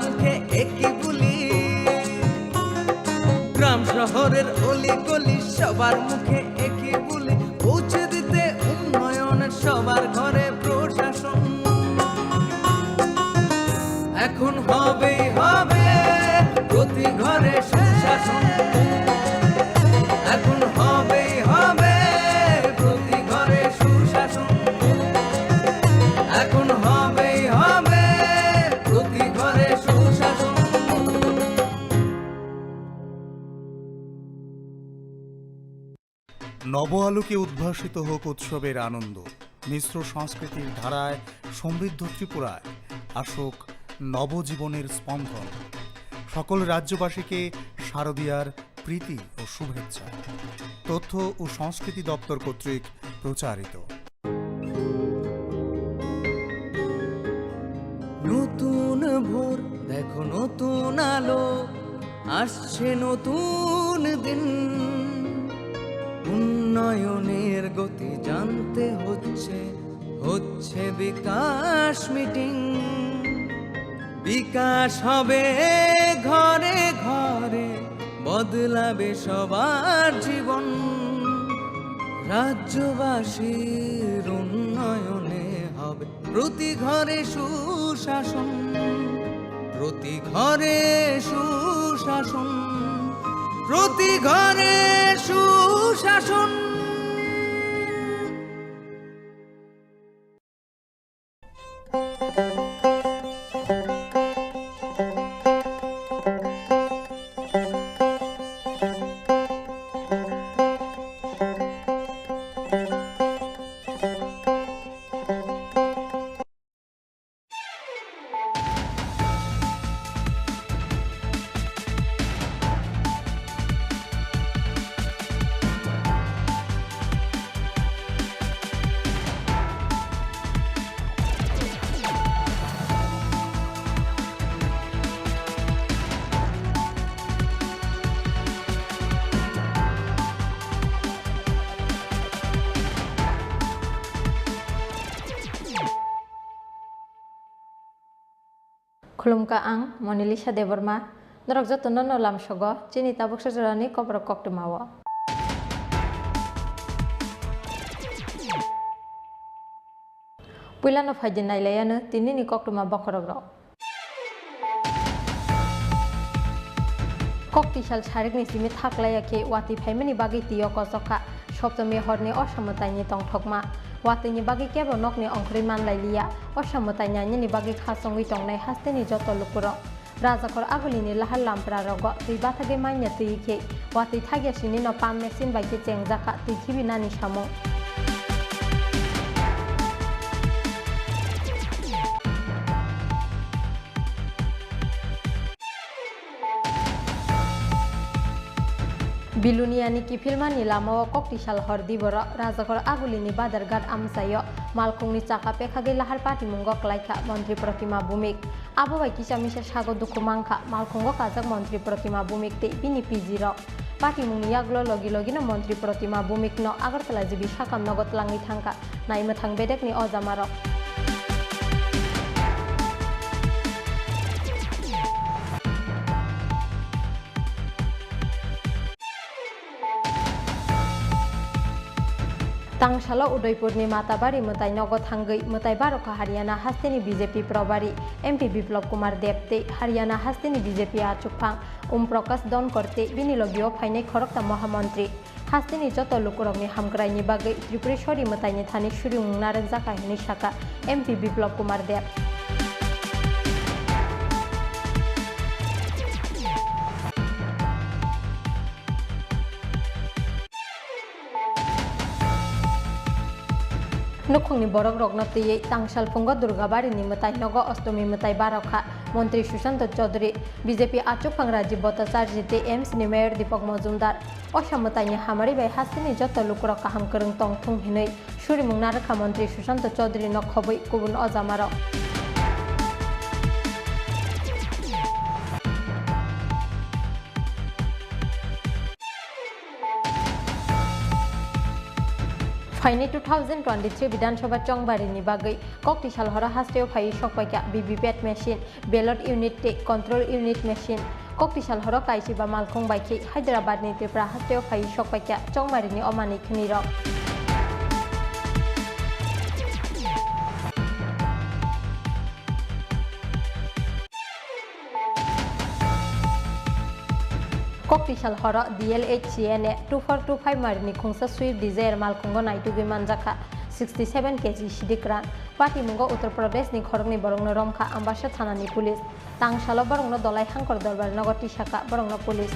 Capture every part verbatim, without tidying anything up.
মুখে একই বুলি, গ্রাম শহরের অলি গলি সবার মুখে একই বুলি, পৌঁছে দিতে উন্নয়নের সবার ঘরে প্রশাসন। এখন হবেই হবে প্রতি ঘরে সুশাসন। এখন হবেই হবে প্রতি ঘরে সুশাসন। এখন হবেই হবে প্রতি ঘরে সুশাসন। নব আলোকে উদ্ভাসিত হোক উৎসবের আনন্দ, মিশ্র সংস্কৃতির ধারায় সমৃদ্ধ ত্রিপুরায় আসুক নবজীবনের স্পন্দন। সকল রাজ্যবাসীকে শারদীয়ার প্রীতি ও শুভেচ্ছা। তথ্য ও সংস্কৃতি দপ্তর কর্তৃক প্রচারিত। নতুন ভোর, দেখো নতুন আলো, আসছে নতুন দিন। উন্নয়নের গতি জানতে হচ্ছে, হচ্ছে বিকাশ মিটিং। বিকাশ হবে ঘরে ঘরে, বদলাবে সবার জীবন। রাজ্যবাসীর উন্নয়নে হবে প্রতি ঘরে সুশাসন, প্রতি ঘরে সুশাসন, প্রতি ঘরে সুশাসন। Khulumkha, ang Monalisa Debbarma. Norok jotono no lamsogo chini tabuksa jorani kokrok koktwmao. Puilano phaidi nailaiano tinini koktwma bokhorokrok. Kok tisal sarikni simi thaklaiya khe watwi phaimani bagwi twi o kochok kha. Soptomi horni osa mwtaini tongthokma. Watwini bagwi kebo nokni ongkhorwi manlailiya. Osa mwtai nainani bagwi kha chongwi tongnai hasteni joto lukurok. Rajakhor Agulini lahar lamprarogo twi bathagwi manya twi khe watwi thagya sinino pump machine bai khe chengjakha twi khibinani samung. Biluniani kiphilmani lamao koktisal hor diboro Rajakhor Agulini Badharghat amchaio malkhungni chakha pekhagwi lahar patimungo klaikha Montri Protima Bhumik. Abo bai kisa misa sago dukhu mankha malkhungo kajak Montri Protima Bhumik tei bini P G rok. Patimungni yagulo logi logino Montri Protima Bhumikno Agartala G B sakam nogo twlangwi thangkha. Naimwthang bedekni o jamarok. Tangsalo Udaipurni Matabari mwtai nogo thangwi mwtai barokha Haryana hasteni B J P probari M P Biplab Kumar Deb tei Haryana hasteni B J P achukphang Om Prakash Donkor tei bini logio phainai khorokta mohamontri. Hasteni joto lukurokni hamkraini bagwi Tripureshwari mwtaini thani surimung narwkjakha hwnwi sakha M P Biplab Kumar Deb. Nukhungni borokrokno twiwi tangsal phungo Durgabarini mwtai nogo Ostomi mwtai barokha. Montri Sushanta Chaudhary, B J P achukphang Rajiv Bhattacharjee tei A I M S ni Mayor Deepak Majumdar. Osa mwtaini hamari bai hasteni joto lukurok kaham kwrwng tongthung hwnwi surimung narwkha Montri Sushanta Chaudhary no khobwi kubun o jamarok. Phaini two thousand twenty-three Bidhan Sabha chongbarini bagwi Koktisal horo hasteo phaiwi sokpaikha V V P A T machine, ballot unit tei control unit machine. Koktisal horo kaichiba malkhung bai khe Hyderabad ni Tripura hasteo phaiwi sokpaikha chongbarini o manwi khwnirok. Koktisal horo D L H C N A two four two five marini khungsa Swift Dzire malkhungo naitugwi manjakha sixty seven K G sidik rang. Patimungo Uttar Pradesh ni khoroknwi borokno romkha Ambasa thanani police. Tangsalo borokno Dolai Hangkor Dorbar nogo tisakha borokno police.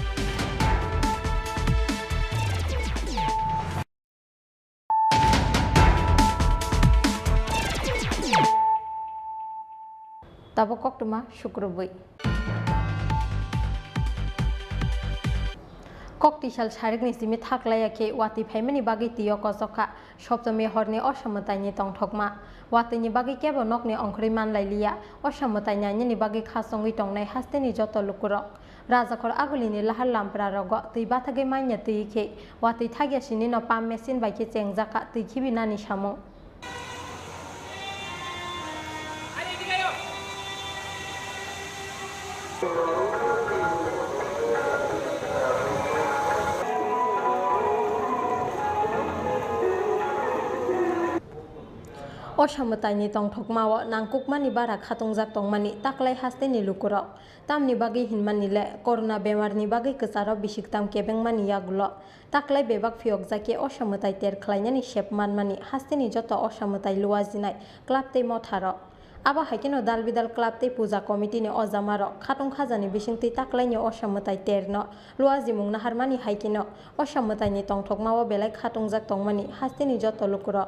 Tabuk koktwma sukrubwi. Koktisal sarikni simi thaklaiya khe watwi phaimani bagwi twi o kochokha. Soptomi horni osa mwtaini tongthokma. Watwini bagwi kebo nokni ongkhorwi manlailiya. Osa mwtai nainani bagwi kha chongwi tongnai hasteni joto lukurok. Rajakhor agulini lahar lampra rogo twi bathagwi manya twi khe watwi thagya sinino pump machine bai khe chengjakha twi khibinani samung. O samwtaini tongthokmao nangkukmani bara khatungjak tongmani taklai hasteni lukurok. Tamni bagwi hinmani le, corona bemarni bagwi kwcharo bisiktam kebengmani yagulo taklai bebak phiyokjakya osa mwtai ter khlainani sep manmani hasteni joto osa mwtai luajinai club tei motharok. Abo hai kheno dal bidal club tei puja committee ni ojamarok khatung khajani bisingtwi taklaini osa mwtai terno luajimung naharmani hai kheno osa mwtaini tongthokmao belai khatungjak tongmani hasteni joto lukurok.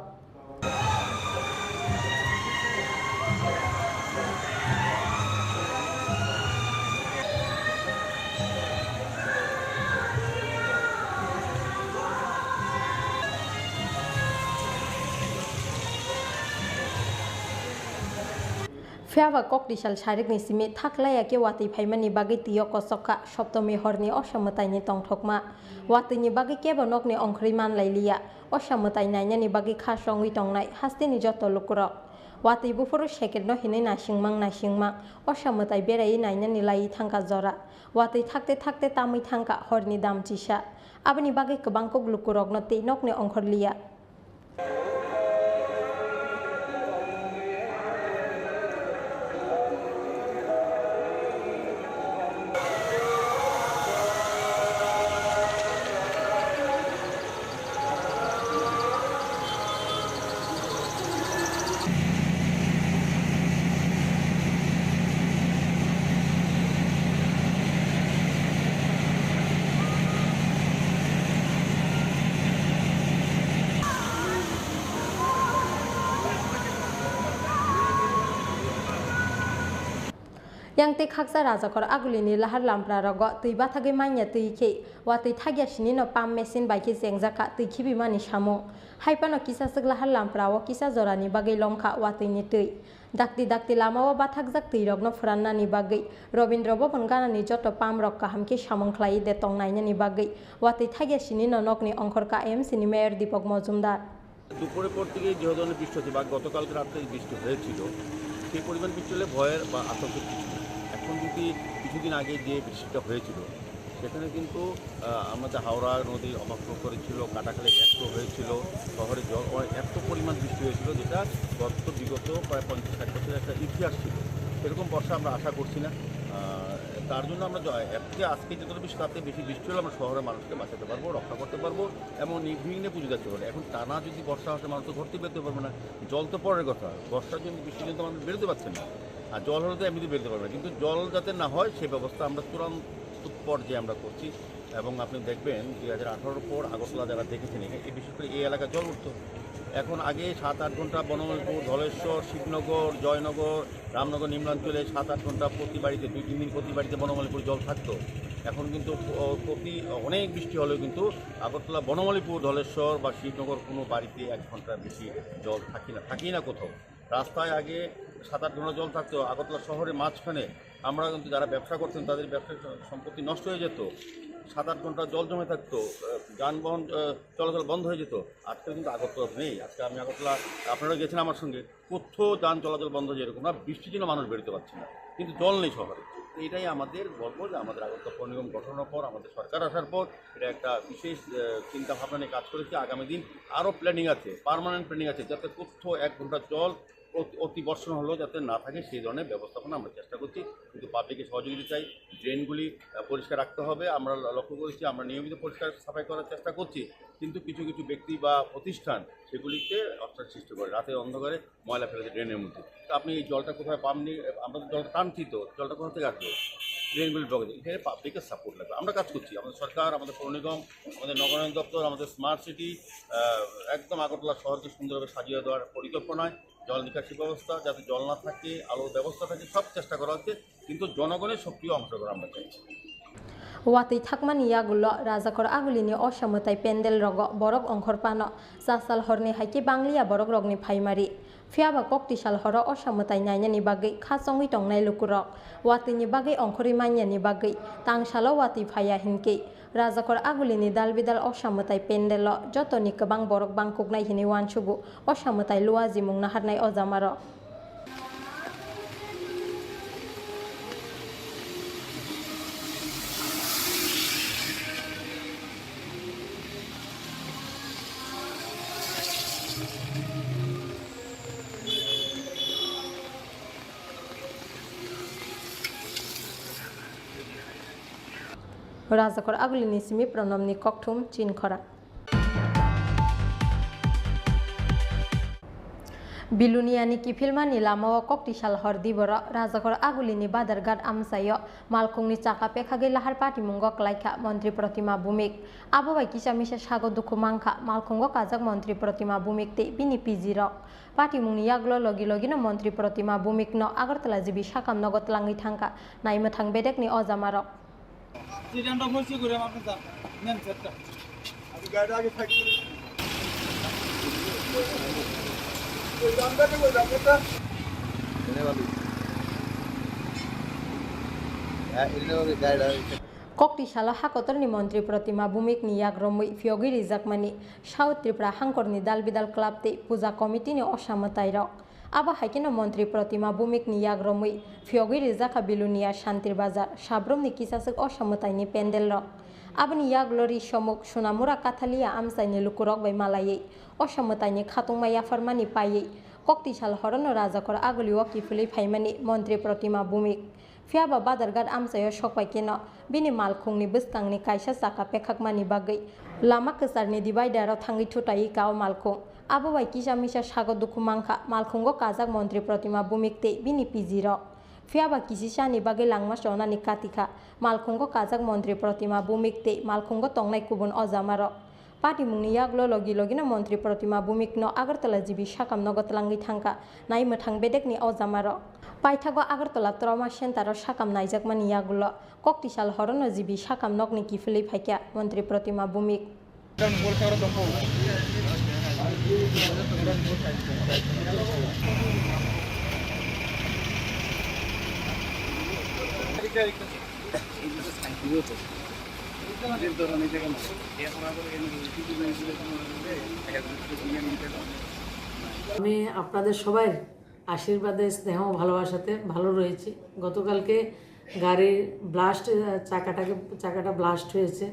Phiya ba Koktisal sarikni simi thaklaiya khe watwi phaimani bagwi twi o kochokha, Soptomi horni osa mwtaini tongthokma. Watwini bagwi kebo nokni ongkhorwi manlailiya. Osa mwtai nainani bagwi kha chongwi tongnai hasteni joto lukurok. Watwi buphuru second no hinwi naisingmang naisingmang osa mwtai beraiwi nainani laiwi thangkha jora. Watwi thakte thakte tamwi thangkha horni dam chisa. Aboni bagwi kwbang kuk lukurokno tei nokni ongkhorliya. Yang tei khaksa rajakhor agulini lahar lampra rogo twi bathagwi manya twi khe watwi thagya sinino pump machine bai khe chengjakha twi khibimani samung. Hai phano kisa swk lahar lampra o kisa jorani bagwi lomkha watwini twi. Dakti dakti lama o bathakjak twi rokno phrannani bagwi Robindra Bhavan ganani joto pump rok kaham khe samung khlaiwi de tong nainani bagwi watwi thagya sinino nokni ongkhorka M C ni mayor Deepak Majumdar. দুপুরের পর থেকে যে ধরনের বৃষ্টি হচ্ছে বা গতকালকে রাত্রে বৃষ্টি হয়েছিল, সেই পরিমাণ বৃষ্টি হলে ভয়ের বা আতঙ্কের কিছু নেই। এখন যদি কিছুদিন আগে যে বৃষ্টিটা হয়েছিল, সেখানে কিন্তু, আহ, আমাদের হাওড়া নদী অবাক্ষ করেছিল, কাটাখালি ব্যস্ত হয়েছিল, শহরে জল অ-, এত পরিমাণ বৃষ্টি হয়েছিল, যেটা গত বিগত প্রায় পঞ্চাশ ষাট বছরের একটা ইতিহাস ছিল। সেরকম বর্ষা আমরা আশা করছি না। আহ, তার জন্য আমরা জ-, এর থেকে আজকে যতটা বৃষ্টি, তার থেকে বেশি বৃষ্টি হলে আমরা শহরের মানুষকে বাঁচাতে পারবো, রক্ষা করতে পারবো। এমন নির্বিঘ্নে পুজো দেখতে পারে। এখন টানা যদি বর্ষা আসে, মানুষ তো ঘর থেকে বেরোতে পারবে না। জল তো পরের কথা, বর্ষার জন্য, বৃষ্টির জন্য তো মানুষ বেরোতে পারছে না। আর জল হলে তো এমনিতে বেরোতে পারবে না, কিন্তু জল যাতে না হয়, সে ব্যবস্থা আমরা চূড়ান্ত পর্যায়ে আমরা করছি। এবং আপনি দেখবেন, দুই হাজার আঠারোর পর আগরতলা যারা দেখেছেন, এখানে, এই বিশেষ করে এই এলাকা জল উঠতো। এখন আগে সাত আট ঘন্টা বনমালীপুর, ধলেশ্বর, শিবনগর, জয়নগর, রামনগর নিম্নাঞ্চলে সাত আট ঘন্টা প্রতি বাড়িতে, দুই তিন দিন প্রতি বাড়িতে বনমালীপুর জল থাকতো। এখন কিন্তু প-, প্রতি, অনেক বৃষ্টি হলেও কিন্তু আগরতলা, বনমালীপুর, ধলেশ্বর বা শিবনগর কোনো বাড়িতে এক ঘন্টার বেশি জল থাকে না, থাকেই না কোথাও। রাস্তায় আগে সাত আট ঘন্টা জল থাকতো আগরতলা শহরের মাঝখানে। আমরা কিন্তু যারা ব্যবসা করতেন, তাদের ব্যবসা সম্পত্তি নষ্ট হয়ে যেত। সাত আট ঘন্টা জল জমে থাকতো, আহ, যানবাহন, আহ, চলাচল বন্ধ হয়ে যেত। আজকাল কিন্তু আগরতলা নেই। আজকে আমি আগরতলা, আপনারা গেছেন আমার সঙ্গে, কোথাও যান চলাচল বন্ধ হয়ে যায় এরকম না, বৃষ্টির জন্য মানুষ বেরোতে পারছে না, কিন্তু জল নেই শহরে। তো এটাই আমাদের গল্প, যে আমাদের আগরতলা পৌর নিগম গঠনের পর, আমাদের সরকার আসার পর এটা একটা বিশেষ, আহ, চিন্তা ভাবনা নিয়ে কাজ করেছি। আগামী দিন আরও প্ল্যানিং আছে, পার্মানেন্ট প্ল্যানিং আছে, যাতে কোথাও এক ঘন্টা জল অতি, অতি বর্ষণ হলেও যাতে না থাকে, সেই ধরনের ব্যবস্থাপনা আমরা চেষ্টা করছি। কিন্তু পাবলিকের সহযোগিতা চাই, ড্রেনগুলি, আহ, পরিষ্কার রাখতে হবে। আমরা ল-, লক্ষ্য করেছি, আমরা নিয়মিত পরিষ্কার সাফাই করার চেষ্টা করছি, কিন্তু কিছু কিছু ব্যক্তি বা প্রতিষ্ঠান সেগুলিতে অস্বস্তি সৃষ্টি করে, রাতের অন্ধকারে ময়লা ফেলে দেয় ড্রেনের মধ্যে। তো আপনি এই জলটা কোথায় পাননি? আমরা তো জলটা টানছি, তো জলটা কোথা থেকে আসবে? ড্রেনগুলি ব্লক আছে, এখানে পাবলিকের সাপোর্ট লাগবে। আমরা কাজ করছি, আমাদের সরকার, আমাদের পৌর নিগম, আমাদের নগরায়ণ দপ্তর, আমাদের স্মার্ট সিটি, আহ, একদম আগরতলা শহরকে সুন্দরভাবে সাজিয়ে দেওয়ার পরিকল্পনায়। জল নিকাশি ব্যবস্থা, যাতে জল না থাকে, আলোর ব্যবস্থা থাকে, সব চেষ্টা করা হচ্ছে, কিন্তু জনগণের সক্রিয় অংশগ্রহণ আমরা চাইছি। Watwi thakmani yagulo Rajakor Agulini osa mwtai pendel rogo borok ongkhor pano. Chasal horni hai khe bangliya borok rokni phaimari. Phiyaba kokti sal horo osa mwtai nainani bagwi kha chongwi tongnai lukurok. Watwini bagwi ongkhorwi manyani bagwi tang salo watwi phaiya hinkhe Rajakor Agulini dal bidal osa mwtai pendelo jotoni kwbang borok bangkuknai hinwi uansugo osa mwtai luajimung naharnai ojamarok. Rajakor Agulini simi Pronomni kokthum Chinkhora. Biluniani kiphilmani lamao kokti sal hor diboro Rajakor Agulini Badarghat amchaio malkhungni chaka pekhagwi lahar patimungo klaikha Montri Protima Bhumik. Abo bai kisa misa sago dukhu mankha malkhungo kajak Montri Protima Bhumik tei bini P G rok. Patimungni yagulo logi logino Montri Protima Bhumikno Agartala G B sakam nogo twlangwi thangkha naimwthang bedekni ojamarok. Kokti salo hakotorni Montri Protima Bhumikni yak romwi phiyogwi rijakmani South Tripura Hangkorni Dal Bidal Club tei Puja Committee ni osa mwtairok. Abo hai kheno Montri Protima Bhumikni yak romwi phiyogwi rijakha Bilonia Shantir Bazar, sabrumni kisaswk osa mwtaini pendelrok. Aboni yagulo ri somuk Sunamura Kathalia amchaini lukurok bai malaiwi osa mwtaini khatungma yapharmani paiwi kokti sal horono Rajakor Agulio kiphilwi phaimani Montri Protima Bhumik. Phiyaba Badarghat amchaio sokpai kheno bini malkhungni bwskangni kaisa chaka pekhakmani bagwi lama kwcharni divider-o thangwi thutaiwi kao malkhung. Abo bai kisa misa sago dukhu mankha malkhungo kajak Montri Protima Bhumik tei bini P G rok. Phiyaba kisisani bagwi langma chonani katikha malkhungo kajak Montri Protima Bhumik tei malkhungo tongnai kubun ojamarok. Patimungni yagulo logi logino Montri Protima Bhumikno Agartala G B sakam nogo twlangwi thangkha naimwthang bedekni ojamarok. Paithago Agartala Trauma Center-o sakam naijakmani yagulo kokti sal horono G B sakam nokni kiphilwi phaikha Montri Protima Bhumik. আমি আপনাদের সবাই আশীর্বাদে, স্নেহ, ভালোবাসাতে ভালো রয়েছি। গতকালকে গাড়ির ব্লাস্ট, আহ, চাকাটাকে, চাকাটা ব্লাস্ট হয়েছে।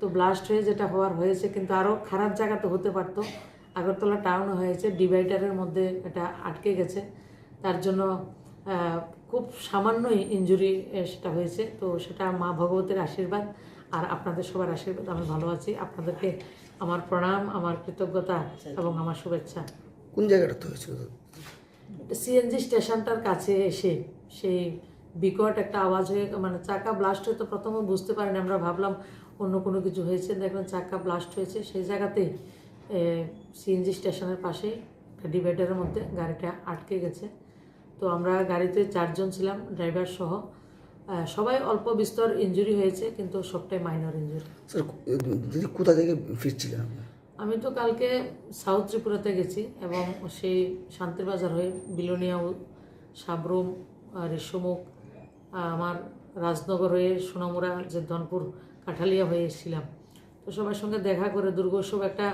তো ব্লাস্ট হয়ে যেটা হওয়ার হয়েছে, কিন্তু আরও খারাপ জায়গা তো হতে পারতো। আগরতলা টাউন হয়েছে, ডিভাইডারের মধ্যে এটা আটকে গেছে, তার জন্য, আহ, খুব সামান্যই ইনজুরি, এ, সেটা হয়েছে। তো সেটা মা ভগবতীর আশীর্বাদ আর আপনাদের সবার আশীর্বাদ, আমি ভালো আছি। আপনাদেরকে আমার প্রণাম, আমার কৃতজ্ঞতা এবং আমার শুভেচ্ছা। কোন জায়গাটাতে হয়েছিল? সিএনজি স্টেশনটার কাছে এসে সেই বিকট একটা আওয়াজ হয়ে, মানে, চাকা ব্লাস্ট হয়ে তো প্রথমে বুঝতে পারিনি, আমরা ভাবলাম অন্য কোনো কিছু হয়েছে, দেখলাম চাকা ব্লাস্ট হয়েছে। সেই জায়গাতেই, এ, সিএনজি স্টেশনের পাশেই একটা ডিভাইডারের মধ্যে গাড়িটা আটকে গেছে। তো আমরা গাড়িতে চারজন ছিলাম, ড্রাইভার সহ। আহ, সবাই অল্প বিস্তর ইনজুরি হয়েছে, কিন্তু সবটাই মাইনর ইনজুরি। স্যার, কো-, দিদি, কোথা থেকে ফিরছিলেন আপনারা? আমি তো কালকে সাউথ ত্রিপুরাতে গেছি এবং সেই শান্তির বাজার হয়ে বিলোনিয়া উ-, সাব্রুম, আহ, ঋষ্যমুখ, আহ, আমার রাজনগর হয়ে সোনামুড়া, যে ধনপুর, কাঠালিয়া হয়ে এসেছিলাম। তো সবার সঙ্গে দেখা করে দুর্গোৎসব একটা,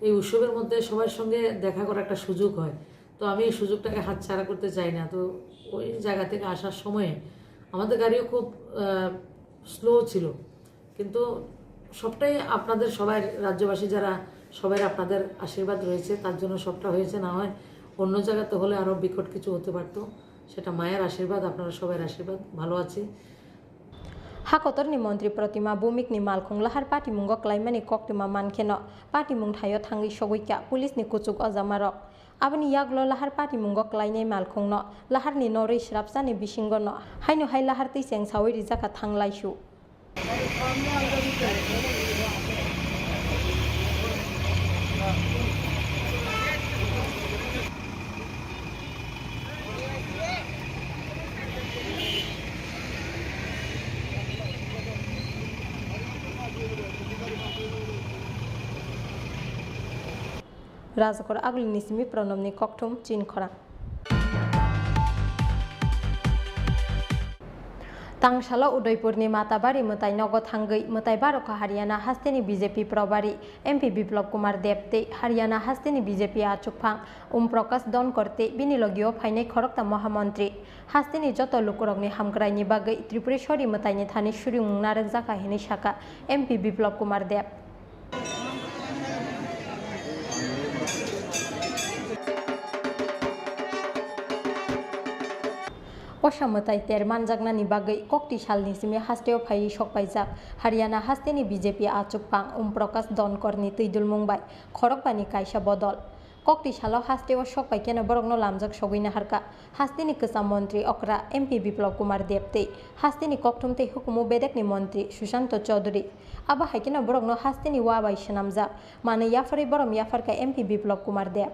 এই উৎসবের মধ্যে সবার সঙ্গে দেখা করার একটা সুযোগ হয়। তো আমি এই সুযোগটাকে হাতছাড়া করতে চাই না। তো ওই জায়গা থেকে আসার সময় আমাদের গাড়িও খুব, আহ, স্লো ছিল, কিন্তু সবটাই আপনাদের সবাই, রাজ্যবাসী যারা, সবাই আপনাদের আশীর্বাদ রয়েছে, তার জন্য সবটা হয়েছে। না হয় অন্য জায়গাতে হলে আরও বিকট কিছু হতে পারতো। সেটা মায়ের আশীর্বাদ, আপনারা সবাই আশীর্বাদ, ভালো আছি। Ha kotorni montri Protima Bhumikni malkhung lahar patimungo klaimani koktwma mankheno, patimung thaio thangwi sogwikha police ni kuchuk ojamarok. Aboni yagulo lahar patimungo klainai malkhungno laharni norwi srapsani bisingono haino hai lahar twi chengsawi rijak kha thanglaisu. Rajakhor Agulini simi Pranobni kokthum chin khorang. Tangsalo Udaipurni Matabari mwtai nogo thangwi mwtai barokha Haryana hasteni B J P probari M P Biplab Kumar Deb tei Haryana hasteni B J P achukphang Om Prakash Donkor tei bini logio phainai khorokta mohamontri. Hasteni joto lukurokni hamkraini bagwi Tripureshwari mwtaini thani surimung narwkjakha hinwi sakha M P Biplab Kumar Deb. Osa mwtai ter manjaknani bagwi kokti salni simi hasteo phaiwi sokpaijak Haryana hasteni B J P achukphang Om Prakash Donkorni twidulmung bai khorokbani kaisa bodol. Kokti salo hasteo sokpai kheno borokno lamjak sogwi naharkha. Hasteni kwcham montri okra M P Biplab Kumar Deb tei hasteni kokthum tei hukumu bedekni montri Sushanto Chaudhary. Abo hai kheno borokno hasteni waa bai swnamjak manwi yapharwi borom yapharkha M P Biplab Kumar Deb.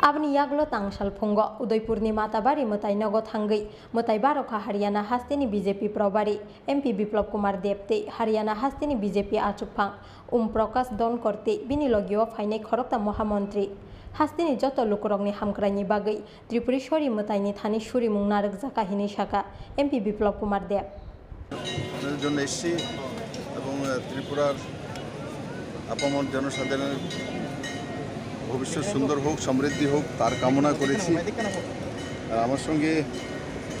Aboni yagulo tangsal phungo Udaipurni Matabari mwtai nogo thangwi mwtai barokha Haryana hasteni B J P probari M P Biplab Kumar Deb tei Haryana hasteni B J P achukphang Om Prakash Donkor tei bini logio phainai khorokta mohamontri. Hasteni joto lukurokni hamkraini bagwi Tripureshwari mwtaini thani surimung narwkjakha hinwi sakha M P Biplab Kumar Deb. আপনাদের জন্য এসেছি এবং, আহ, ত্রিপুরার আপামর জনসাধারণের ভবিষ্যৎ সুন্দর হোক, সমৃদ্ধি হোক, তার কামনা করেছি। আর আমার সঙ্গে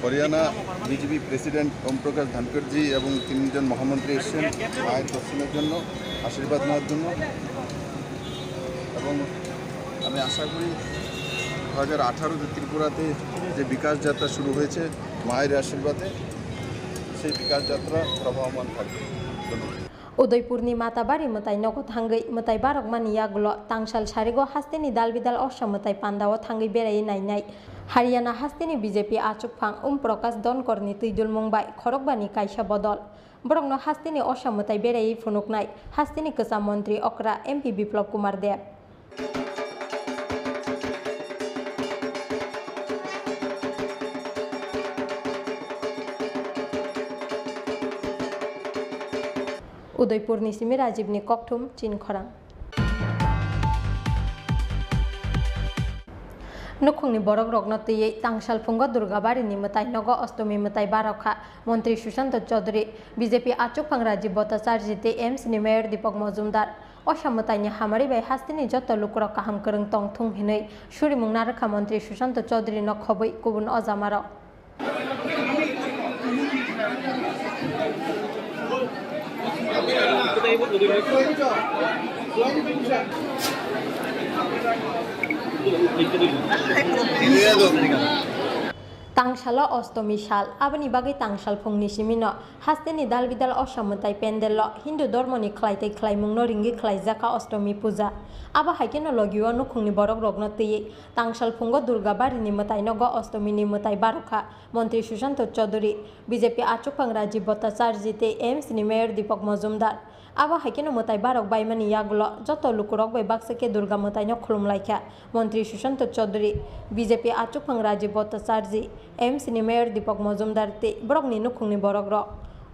হরিয়ানা বিজেপি প্রেসিডেন্ট ওম প্রকাশ ধনকরজি এবং তিনজন মহামন্ত্রী এসেছেন মায়ের দর্শনের জন্য, আশীর্বাদ নেওয়ার জন্য। এবং আমি আশা করি দু হাজার আঠারোতে ত্রিপুরাতে যে বিকাশ যাত্রা শুরু হয়েছে মায়ের আশীর্বাদে, সেই বিকাশ যাত্রা প্রবাহমান থাকবে। ধন্যবাদ। Udaipurni Matabari mwtai nogo thangwi mwtai barokmani yagulo tangsal sarigo hasteni dalbidal osa mwtai pandao thangwi beraiwi nainai Haryana hasteni B J P achukphang Om Prakash Donkorni twidulmung bai khorokbani kaisa bodol. Borokno hasteni osa mwtai beraiwi phunuknai hasteni kwcham montri okra M P Biplab Kumar Deb. Udaipurni simi Rajibni kokthum chin khorang. Nukhungni borokrokno twiwi tangsal phungo Durgabarini mwtai nogo Ostomi mwtai barokha Montri Sushanta Chaudhary, B J P achukphang Rajiv Bhattacharjee tei A I M C ni Mayor Deepak Majumdar. Osa mwtaini hamari bai hasteni joto lukurok kaham kwrwng tong thung hinwi surimung narwkha Montri Sushanta Chaudhary no khobwi kubun ojamarok. Tangsalo Ostomi sal, aboni bagwi tangsal phungni simino hasteni dalbidal osa mwtai pendello Hindu dormoni khlai tei khlaimungno ringwi khlaijakha Ostomi puja. Abo hai kheno logio nukhungni borokrokno twiwi tangsal phungo Durga barini mwtai nogo Ostomini mwtai barokha. Montri Sushanta Chaudhary, B J P achukphang Rajiv Bhattacharjee tei A I M C ni Mayor Deepak Majumdar. Abo hai kheno mwtai barok baimani yagulo joto lukurok bai baksa khe Durga mwtaino khulumlaikha. Montri Sushanta Chaudhary, B J P achukphang Rajiv Bhattacharjee, A I M C ni Mayor Deepak Majumdar tei borokni nukhungni borokrok.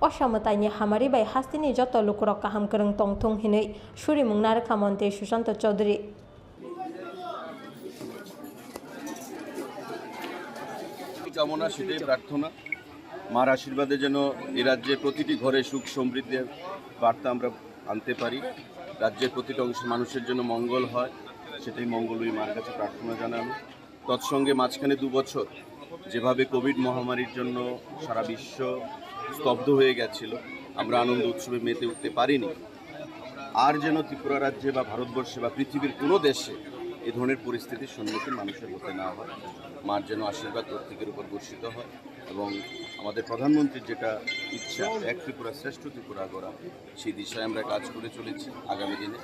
Osa mwtaini hamari bai hasteni joto lukurok kaham kwrwng tongthung hinwi surimung narwkha Montri Sushanta Chowdhury. কামনা, সেটাই প্রার্থনা। মার আশীর্বাদে যেন এই রাজ্যে প্রতিটি ঘরে সুখ সমৃদ্ধির বার্তা আমরা আনতে পারি, রাজ্যের প্রতিটা অংশের মানুষের জন্য মঙ্গল হয়, সেটাই মঙ্গল ওই মার কাছে প্রার্থনা জানানো। তৎসঙ্গে মাঝখানে দু বছর যেভাবে কোভিড মহামারীর জন্য সারা বিশ্ব স্তব্ধ হয়ে গেছিল, আমরা আনন্দ উৎসবে মেতে উঠতে পারিনি, আর যেন ত্রিপুরা রাজ্যে বা ভারতবর্ষে বা পৃথিবীর কোনো দেশে এ ধরনের পরিস্থিতির সম্মুখীন মানুষের হতে না হয়, মার যেন আশীর্বাদ প্রত্যেকের উপর বর্ষিত হয় এবং আমাদের প্রধানমন্ত্রীর যেটা ইচ্ছা, এক ত্রিপুরা শ্রেষ্ঠ ত্রিপুরা গড়া, সেই দিশায় আমরা কাজ করে চলেছি। আগামী দিনে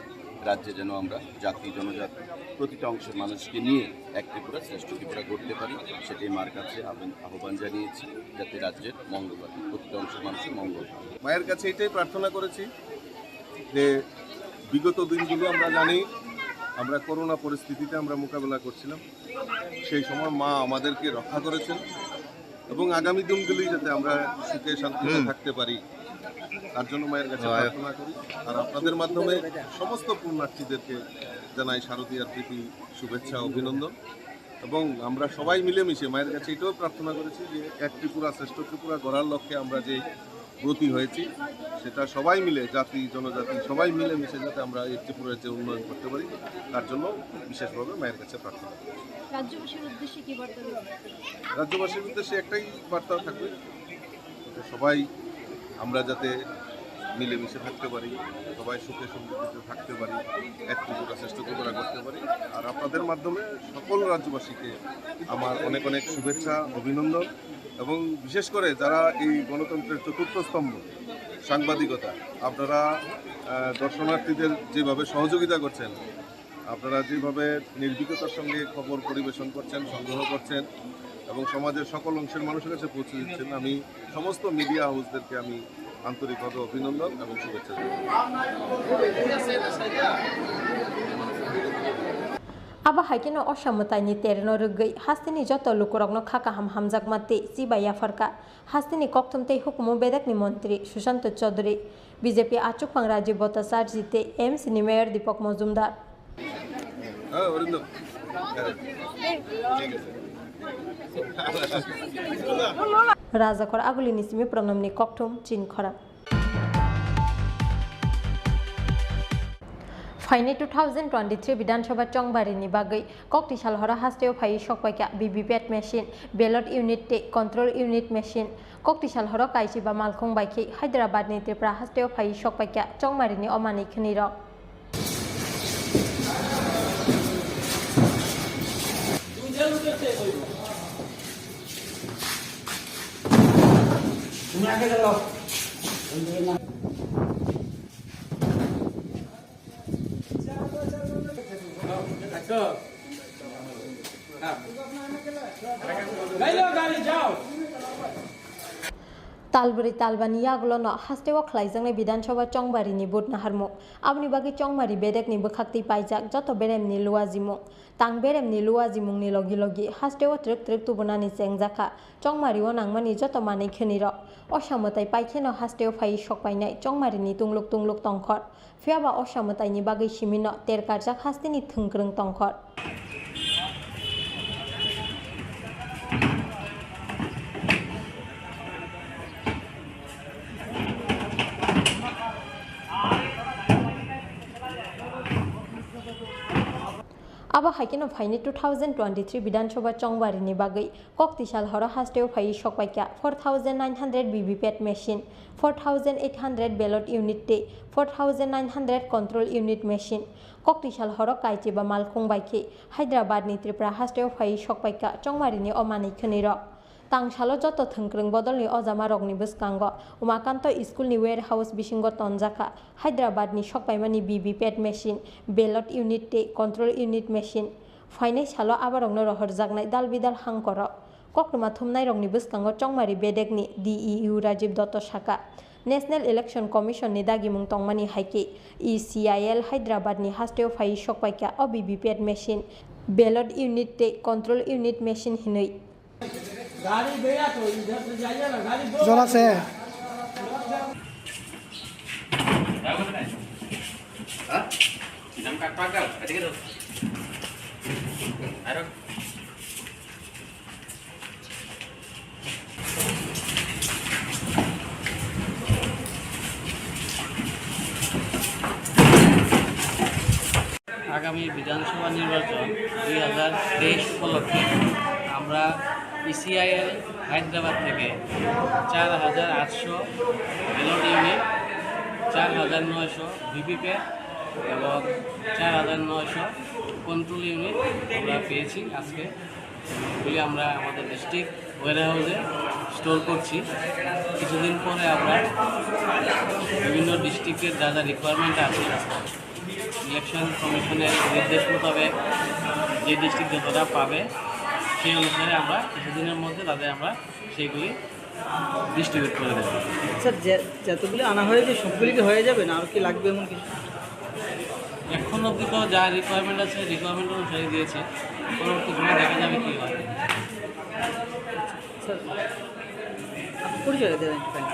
রাজ্যে যেন আমরা জাতি, জনজাতি, প্রতিটা অংশের মানুষকে নিয়ে এক ত্রিপুরা, শ্রেষ্ঠ ত্রিপুরা গড়তে পারি, সেটাই মার কাছে আহ্বান, আহ্বান জানিয়েছি, যাতে রাজ্যের মঙ্গল হয়, প্রতিটা অংশের মানুষের মঙ্গল হয়। মায়ের কাছে এটাই প্রার্থনা করেছি যে বিগত দিনগুলো আমরা জানি, আমরা করোনা পরিস্থিতিতে আমরা মোকাবেলা করছিলাম, সেই সময় মা আমাদেরকে রক্ষা করেছেন এবং আগামী দিনগুলি যাতে আমরা সুখে শান্তিতে হুম। থাকতে পারি, তার জন্য মায়ের কাছে হয়। প্রার্থনা করি। আর আপনাদের মাধ্যমে সমস্ত পুণ্যার্থীদেরকে জানাই শারদীয়ার প্রীতি শুভেচ্ছা, অভিনন্দন। এবং আমরা সবাই মিলেমিশে মায়ের কাছে এটাও প্রার্থনা করেছি যে এক ত্রিপুরা শ্রেষ্ঠ ত্রিপুরা গড়ার লক্ষ্যে আমরা যে ব্রতী হয়েছি, সেটা সবাই মিলে, জাতি, জনজাতি সবাই মিলেমিশে যাতে আমরা এই ত্রিপুরার যে উন্নয়ন করতে পারি, তার জন্য বিশেষভাবে মায়ের কাছে প্রার্থনা করেছি। রাজ্যবাসীর উদ্দেশ্যে কি বার্তা দেবেন? রাজ্যবাসীর উদ্দেশ্যে একটাই বার্তা থাকবে, যাতে সবাই আমরা যাতে মিলেমিশে থাকতে পারি, সবাই সুখে সমৃদ্ধিতে থাকতে পারি, এক ত্রিপুরা শ্রেষ্ঠ ত্রিপুরা করতে পারি। আর আপনাদের মাধ্যমে সকল রাজ্যবাসীকে আমার অনেক অনেক শুভেচ্ছা, অভিনন্দন। এবং বিশেষ করে যারা এই গণতন্ত্রের চতুর্থ স্তম্ভ সাংবাদিকতা, আপনারা, আহ, দর্শনার্থীদের যেভাবে সহযোগিতা করছেন, আপনারা যেভাবে নির্ভীকতার সঙ্গে খবর পরিবেশন করছেন, সংগ্রহ করছেন এবং সমাজের সকল অংশের মানুষের কাছে পৌঁছে দিচ্ছেন, আমি সমস্ত মিডিয়া হাউসদেরকে আমি আন্তরিকভাবে অভিনন্দন এবং শুভেচ্ছা জানাই। Abo hai kheno Osa mwtaini terno rwgwi hasteni joto lukurokno kha kaham hamjakma tei chibai yapharkha hasteni kokthum tei hukumu bedekni montri Sushanta Chowdhury, B J P achukphang Rajiv Bhattacharjee tei M C ni mayor Deepak Majumdar. হ্যাঁ, অরিন্দম। হ্যাঁ, ঠিক আছে। Rajakhor Agulini simi Pranamni kokthum chin khorang. Phainai two thousand twenty-three Bidhan Sabha chongbarini bagwi koktisal horo hasteo phaiwi sokpaikha V V P A T machine, ballot unit tei control unit machine. Koktisal horo Kaichiba malkhung bai khe Hyderabad ni Tripura hasteo phaiwi sokpaikha chongmarini o manwi khwnwi rok. Talbrwi talbani yagulono hasteo khlaijaknai Bidhan Sabha chongbarini vote naharmung. Aboni bagwi chongmari bedekni bwkhaktwi paijak joto beremni luajimung. Tang beremni luajimungni logi logi hasteo twrwk twrwk tubunani chengjakha chongmario nangmani joto manwi khwnwi rok. Osa mwtai paikheno hasteo phaiwi sokpainai chongmarini tungluk tungluk tongkhor. Phiyaba Osa mwtaini bagwi simino ter karjak hasteni thwngkwrwng tongkhor. Abo hai kheno phaini two thousand twenty-three Bidhan Sabha chongbarini bagwi Koktisal horo hasteo phaiwi sokpaikha four thousand nine hundred V V P A T machine, four thousand eight hundred ballot unit tei four thousand nine hundred control unit machine. Koktisal horo Kaichiba malkhung bai khe Hyderabad ni Tripura hasteo phaiwi sokpaikha chongmarini o manwi khwnwi rok. Tangsalo joto thwngkwrwng bodolni ojamarokni bwskango Umakanto school ni warehouse bisingo tonjakha Hyderabad ni sokpaimani V V P A T machine, ballot unit tei control unit machine. Phainai salo aborokno rohorjaknai dal bidal hangkoro. Koktwma thumnairokni bwskango chongmari bedekni D E U Rajiv Dotto sakha, National Election Commission ni dagimung tongmani hai khe E C I L Hyderabad ni hasteo phaiwi sokpaikha o V V P A T machine, ballot unit tei control unit machine hinwi. Jora se. আগামী বিধানসভা নির্বাচন দুই হাজার তেইশ উপলক্ষে আমরা ইসিআইএল হায়দ্রাবাদ থেকে চার হাজার আটশো ব্যালট ইউনিট, চার হাজার নয়শো ভিভিপ্যাট এবং চার হাজার নয়শো কন্ট্রোল ইউনিট আমরা পেয়েছি। আজকে এগুলি আমরা আমাদের ডিস্ট্রিক্ট ওয়্যারহাউসে স্টোর করছি। কিছুদিন পরে আমরা বিভিন্ন ডিস্ট্রিক্টের যা যা রিকোয়ারমেন্ট আছে, ইলেকশন কমিশনের নির্দেশ মোতাবেক যে ডিস্ট্রিক্ট যতটা পাবে, সেই অনুসারে আমরা কিছুদিনের মধ্যে তাদের আমরা সেইগুলি ডিস্ট্রিবিউট করে দেবো। স্যার, যে, যতগুলি আনা হয়েছে সবগুলি কি হয়ে যাবে, না আর কি লাগবে এমন কিছু? এখন অবধি তো যা রিকোয়ারমেন্ট আছে, রিকোয়ারমেন্ট অনুসারে দিয়েছে। পরবর্তী সময় দেখা যাবে কি হয়। স্যার, আপনি পরিচয় দেবেন একটুখানি।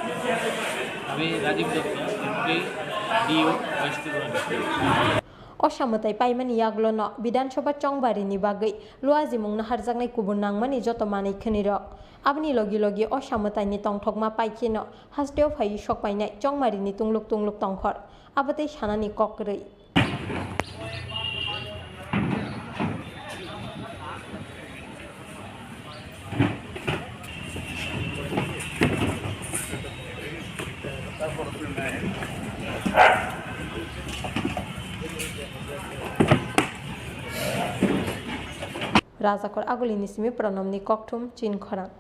আমি Rajib Dutta, MP, DU, west Tripura district. O samwtai paimani yagulono Bidhan Sabha chongbarini bagwi luajimung naharjaknai kubun nangmani joto manwi khwnirok. Aboni logi logi o samwtaini tongthokma paikheno hasteo phaiwi sokpainai chongmarini tungluk tungluk tongkhor. Abo tei sanani kok kwrwi. Rajakor agulini simi Pranamni kokthum chin khorang.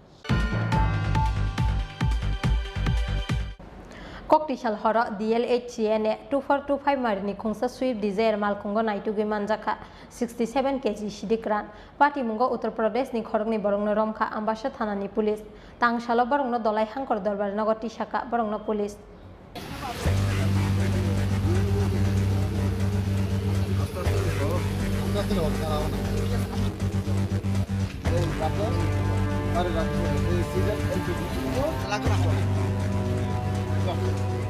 Koktisal horo D L H C N A two four two five marini khungsa Swift Dzire malkhungo naitugwi manjakha sixty seven K G sidik ran. Patimungo Uttar Pradesh ni khoroknwi borokno romkha Ambasa thanani police. Tangsalo borokno Dolai Hangkor Dorbar nogo tisakha borokno police.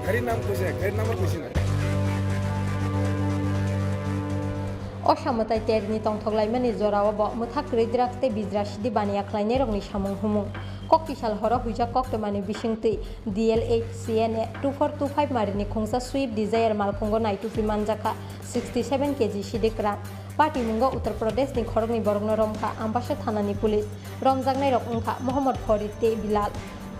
Gari nam kuise, gari number kuise na. O samwtai terini tongthok laimani jorao bo mwthak kwrwi drugs tei bijra sidi baniya khlainairokni samung humung. Koktisal horo huijak koktwmani bisingtwi D L H C N A two four two five marini khungsa Swift Dzire malkhungo naitugwi manjakha sixty seven K G sidik ran. Patimungo Uttar Pradesh ni khoroknwi borokno romkha Ambasa thanani police. Romjaknairok wngkha Mohammad Farid tei Bilal.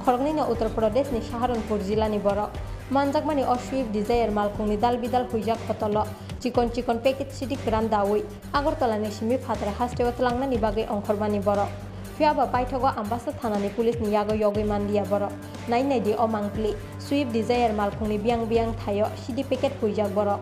Khoroknwino Uttar Pradesh ni Saharanpur jilani borok. Manjakmani o Swift Dzire malkhungni dal bidal huijak hotolo chikon chikon packet sidik kwran dawi Agartala ni simi phatara hasteo twlangnani bagwi ongkhormani borok. Phiyaba paithogo Ambasa thanani police ni yago yogwi manliya borok. Nai naidi o mangpili, Swift Dzire malkhungni biyang biyang thaio sidi packet huijak borok.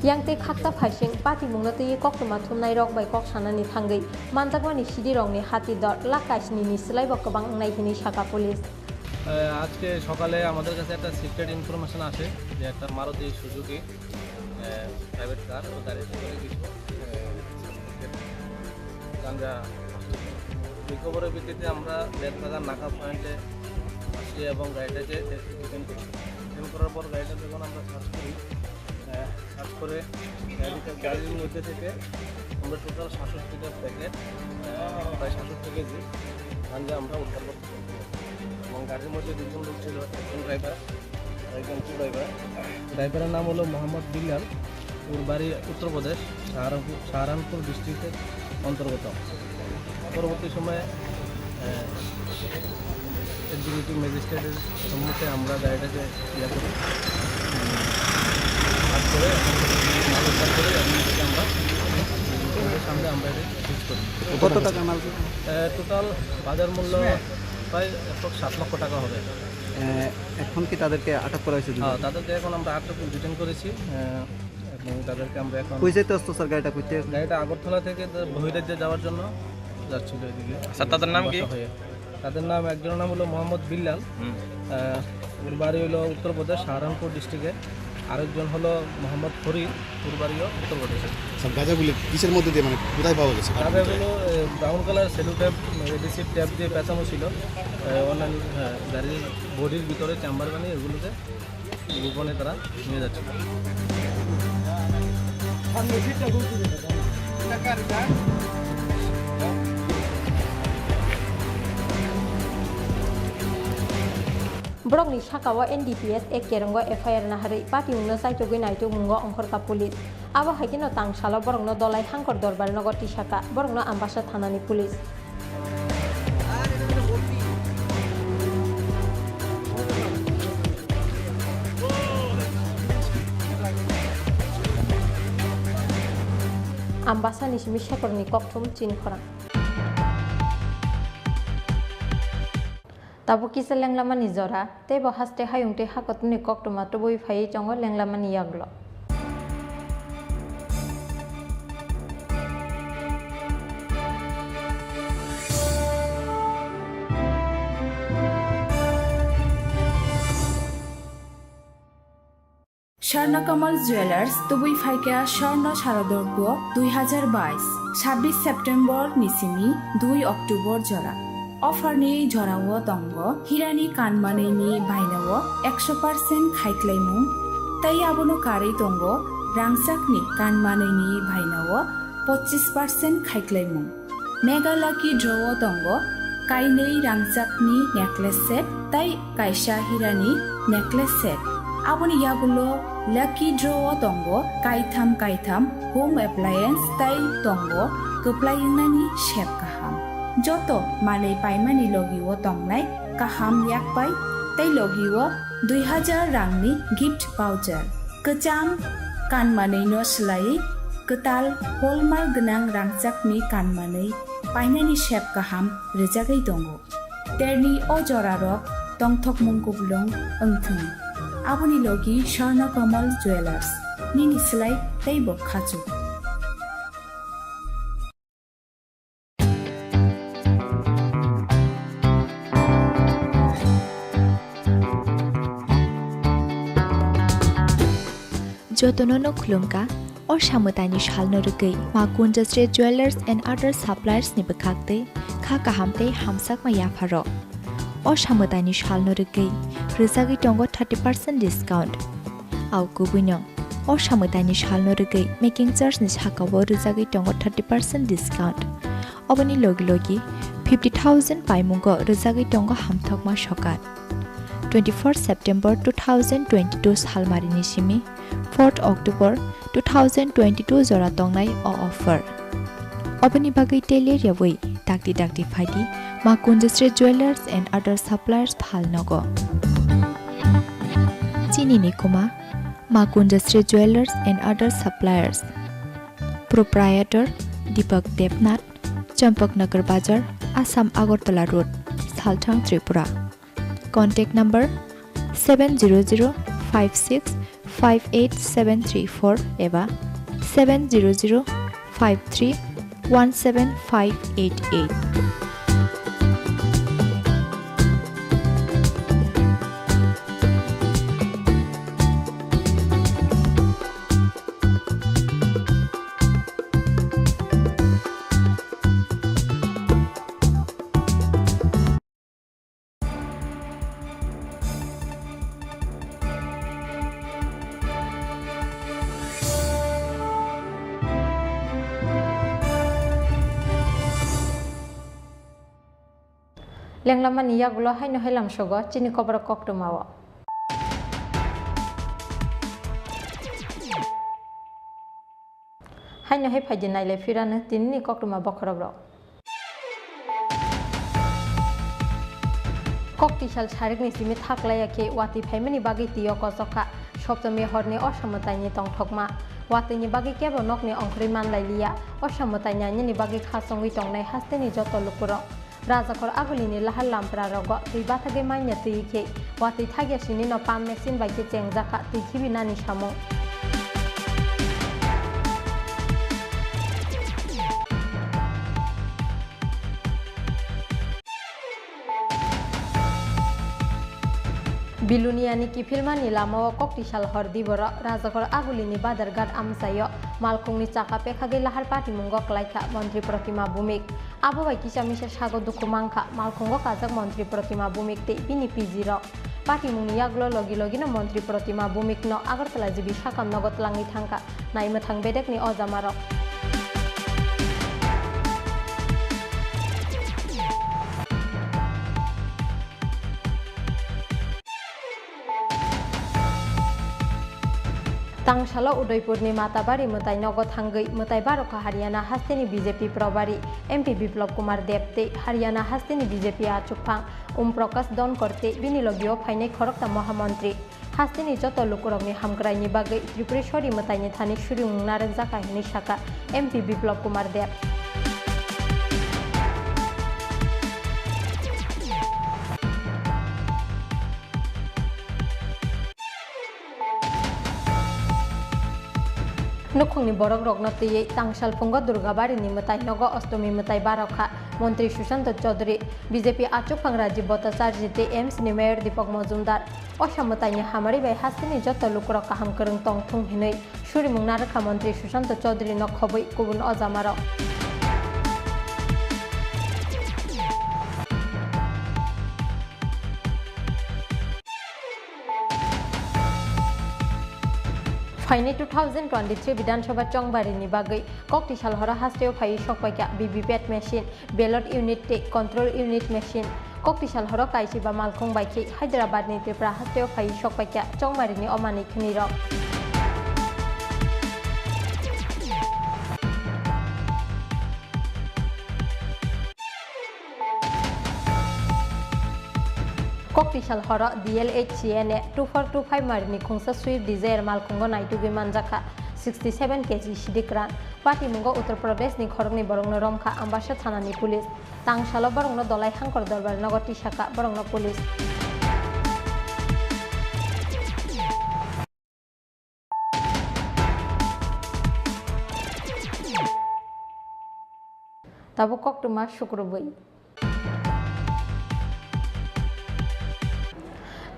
Yang tei khakta phaising patimungno twiwi koktwma thumnairok bai kok sanani thangwi manjakmani sidirokni hati dor lakh kaisni ni swlaibo kwbang wngnai hwnwi sakha police. আহ, আজকে সকালে আমাদের কাছে একটা secret information আসে যে একটা মারুতি সুজুকি, আহ, private car ও গাড়িতে করে কিছু, আহ, গাঞ্জা। এই খবরের ভিত্তিতে আমরা বেতবাগান নাকা পয়েন্টে আসি এবং গাড়িটাকে ডিটেন করি। ডিটেন করার পর গাড়িটা যখন আমরা সার্চ করি, আহ, সার্চ করে গাড়িটা, গাড়ির মধ্যে থেকে আমরা টোটাল সাতষট্টিটা প্যাকেট, আহ, প্রায় সাতষট্টি কেজি গাঞ্জা আমরা উদ্ধার করতে পারি। এবং গাড়ির মধ্যে দুজন লোক ছিল, একজন ড্রাইভার আর একজন কো ড্রাইভার। ড্রাইভারের নাম হলো মোহাম্মদ বিল্লাল, ওর বাড়ি উত্তরপ্রদেশ, সাহারানপুর, সাহারানপুর ডিস্ট্রিক্টের অন্তর্গত। পরবর্তী সময়ে, আহ, এক্সিকিউটিভ ম্যাজিস্ট্রেটের সম্মুখে আমরা গাড়িটাকে ইয়ে করি, উম, সার্চ করে এখন থেকে মাল উদ্ধার করে এখন থেকে আমরা ওদের সামনে আমরা এটা সিজ করি। কত টাকার মাল ছিল? এ, টোটাল বাজার মূল্য প্রায় এক লাখ সাত লক্ষ টাকা হবে। এ, এখন কি তাদেরকে আটক করা হয়েছে? হ্যাঁ, তাদেরকে এখন আমরা আটক, ডিটেইন করেছি। এ, এবং তাদেরকে আমরা এখন কই যাইতে আসতো স্যার গাড়িটা, কইতে? গাড়িটা আগরতলা থেকে তো বহিরাজ্যে যাওয়ার জন্য যাচ্ছিল এদিকে। স্যার, তাদের নাম কি? বাসা হয়ে। তাদের নাম, একজনের নাম হলো মোহাম্মদ বিল্লাল। হুম। আহ, ওর বাড়ি হলো উত্তরপ্রদেশ, সাহারানপুর ডিস্ট্রিক্টে। আরেকজন হলো মোহাম্মদ ফরিদ, ওর বাড়িও উত্তরপ্রদেশে। স্যার, গাঁজাগুলি কিসের মধ্যে দিয়ে, মানে, কোথায় পাওয়া গেছে? গাঁজাগুলো, এ, brown colour cello tape, adhesive tape দিয়ে পেঁচানো ছিল। এ, অন্যান্য, হ্যাঁ, গাড়ির বডির ভিতরে চেম্বার বানিয়ে এগুলোকে গোপনে তারা নিয়ে যাচ্ছে। Borokni sakao N D P S A kerongo F I R naharwi patiungno chaitogwi naitukmungo ongkhorkha police. Abo hai kheno tang salo borokno Dolai Hangkor Dorbar nogo tisakha, borokno Ambasa thanani police. Ambasani simi Shekhorni kokthum chini khorang. Tabuk kisa lenglamani jora, tei bo haste hayung tei hakotmni koktwma tubui phaiwi tongo lenglamani yagulo. Swarna Kamal Jewellers tubui phaikha Swarna Sharadorpo dui hazar bais, sabbish September ni simi dui October jora. Offer ni jorao tongo hirani kanmanwi ni bainao ekso percent khaiklaimung, tei abono karwi tongo rangchakni kanmanwi ni bainao pochis percent khaiklaimung. Mega Lucky Draw o tongo kainwi rangchakni necklace set tei kaisa hirani necklace set. Aboni yagulo Lucky Draw o tongo kaitham kaitham home appliance tei tongo kwplai wngnani sep kaham. Joto manwi paimani logi o tongnai kaham yakpai tei logi o dui hazar rangni gift voucher. Kwcham kanmanwino swlaiwi kwtal hallmark gwnang rangchakni kanmanwi painani sep kaham rwjagwi tongo. Terni o jorarok tongthokmung kupulung wngthung. Aboni logi Swarna Kamal Jewellers, nini swlai teibo khachuk. Jotono no khulumkha, o samwtaini salno rwgwi Ma Kunjasri Jewellers and Other Suppliers ni bwkhaktwi kha kaham tei hamsakma yapharo. O samwtaini salno rwgwi rwjagwi tongo thirty percent discount. Au kubuino, o samwtaini salno rwgwi making charge ni sakao rwjagwi tongo thirty percent discount. Oboni logi logi fifty thousand paimungo rwjagwi tongo hamthokma sokat. Twenty-four September two thousand twenty-two salmarini simi fourth October two thousand twenty-two jora tongnai o offer. Oboni bagwi tei ler yawi dakti dakti phaidi Ma Kunjasri Jewellers and Other Suppliers phal nogo. Chini ni kuma Ma Kunjasri Jewellers and Other Suppliers. Proprietor Deepak Debnath, Champaknagar Bazar, Assam Agartala Road, Salthang, Tripura. Contact number seven zero zero five six five eight seven three four eba seven zero zero five three one seven five eight eight. Lenglamani yagulo haino hai lamsogo chini koborok koktwmao. Haino hai phaidi nailai phirano tinini koktwma bokhorokrok. Kok tisal sarikni simi thaklaiya khe watwi phaimani bagwi twi o kochok kha. Soptomi horni osa mwtaini tongthokma. Watwini bagwi kebo nokni ongkhorwi manlailiya. Osa mwtai nainani bagwi kha chongwi tongnai hasteni joto lukurok. Rajakhor agulini lahar lamprarogo twi bathagwi manya twi khe watwi thagya sinino pump machine bai khe chengjakha twi khibinani samung. Biluniani kiphilmani lamao koktisal hor diboro Rajakhor agulini Badarghat amchaio malkhungni chakha pekhagwi lahar patimungo klaikha Montri Protima Bhumik. Abo bai kisa misa sago dukhu mankha malkhungo kajak Montri Protima Bhumik tei bini P G rok. Patimungni yagulo logi logino Montri Protima Bhumikno Agartala G B sakam nogo tlangwi thangkha naimwthang bedekni ojamarok. Tangsalo Udaipurni Matabari mwtai nogo thangwi mwtai barokha Haryana hasteni B J P probari M P Biplab Kumar Deb tei Haryana hasteni B J P achukphang Om Prakash Donkor tei bini logio phainai khoroksa mohamontri. Hasteni joto lukurokni hamkraini bagwi Tripureshwari mwtaini thani surimung narwkjakha hinwi sakha M P Biplab Kumar Deb. Nukhungni borokrokno twiwi Tangsal phungo Durgabarini mwtai nogo Ostomi mwtai barokha Montri Sushanta Chaudhary, B J P achukphang Rajiv Bhattacharjee tei A I M S ni Mayor Deepak Majumdar. Osa mwtaini hamari bai hasteni joto lukurok kaham kwrwng tong thung hinwi surimung narwkha Montri Sushanta Chaudhary no khobwi kubun ojamarok. Phainai two thousand twenty-three Bidhan Sabha chongbarini bagwi koktisal horo hasteo phaiwi sokpaikha V V P A T machine, ballot unit tei control unit machine. Koktisal horo kaisiba malkhung bai khe Hyderabadni Tripura hasteo phaiwi sokpaikha chongbarini o manwi khwnirok. Koktisal horo D L H C N A two four two five marini khungsa Swift Dzire malkhungo naitugwi manjakha sixty seven K G sidik rang. Patimungo Uttar Pradeshni khoroknwi borokno romkha Ambasa thanani police. Tangsalo borokno Dolai Hangkor Dorbar nogo tisakha borokno police. Tabuk koktwma sukrubwi.